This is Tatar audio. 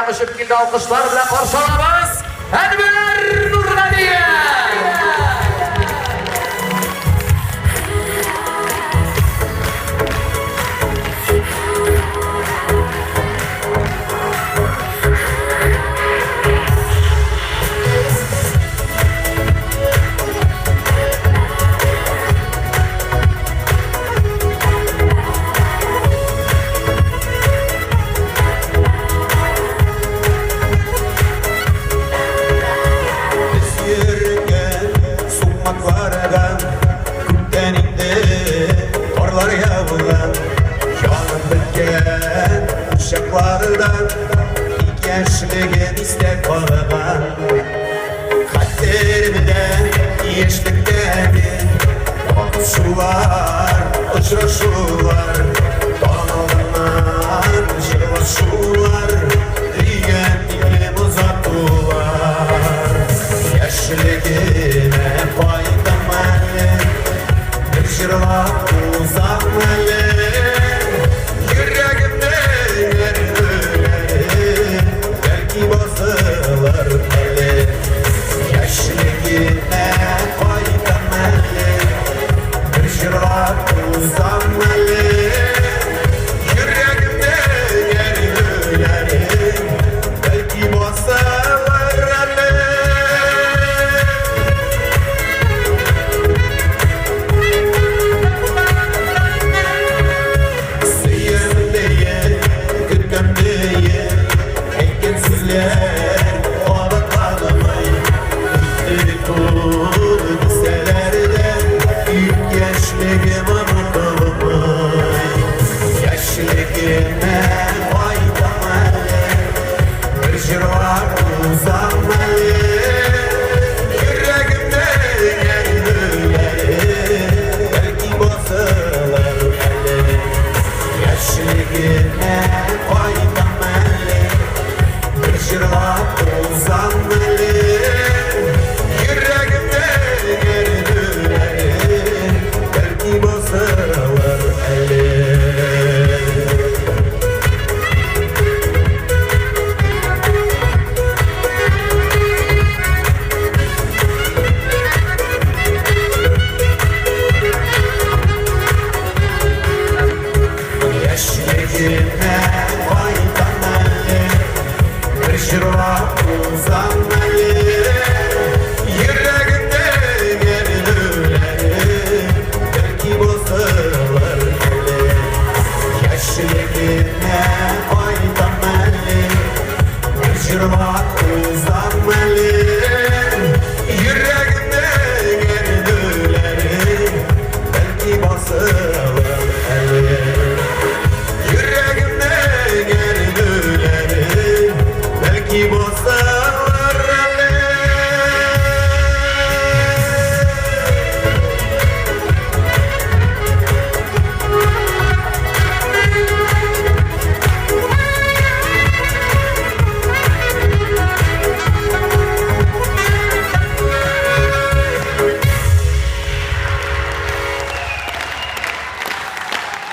Очып килде, алкышлар белән каршы алабыз Әнвәр Нургалиев! Без йөргән сукмаклардан күптән инде карлар ябылган, янып беткән учаклардан тик яшьлеген истә калган. Хәтеремдә яшьлектәге Атышулар, очрашулар, таң алдыннан җырлашулар, өйгә тиклем озатулар. Яшьлегемә кайтам әле, бер җырлап узам әле. Йөрәгемнең әрнүләре бәлки басылыр әле. Яшьлегемә кайтам әле, бер җырлап узам әле. Йөрәгемнең әрнүләре бәлки басылыр әле. Сөям диеп, көткән диеп, әйткән сүзләр кабатланмый. Үтте күп дисәләр дә, тик яшьлегем онытылмый. Яшьлегемә кайтам әле, бер җырлап узам әле. Йөрәгемнең әрнүләре бәлки басылыр әле. Яшьлегемә кайтам әле, бер җырлап узам әле. Йөрәгемнең әрнүләре бәлки басылыр әле. Яшьлегемә кайтам әле, бер җырлап узам әле. Йөрәгемнең әрнүләре бәлки басылыр әле. Яшьлегемә кайтам әле, бер җырлап узам әле.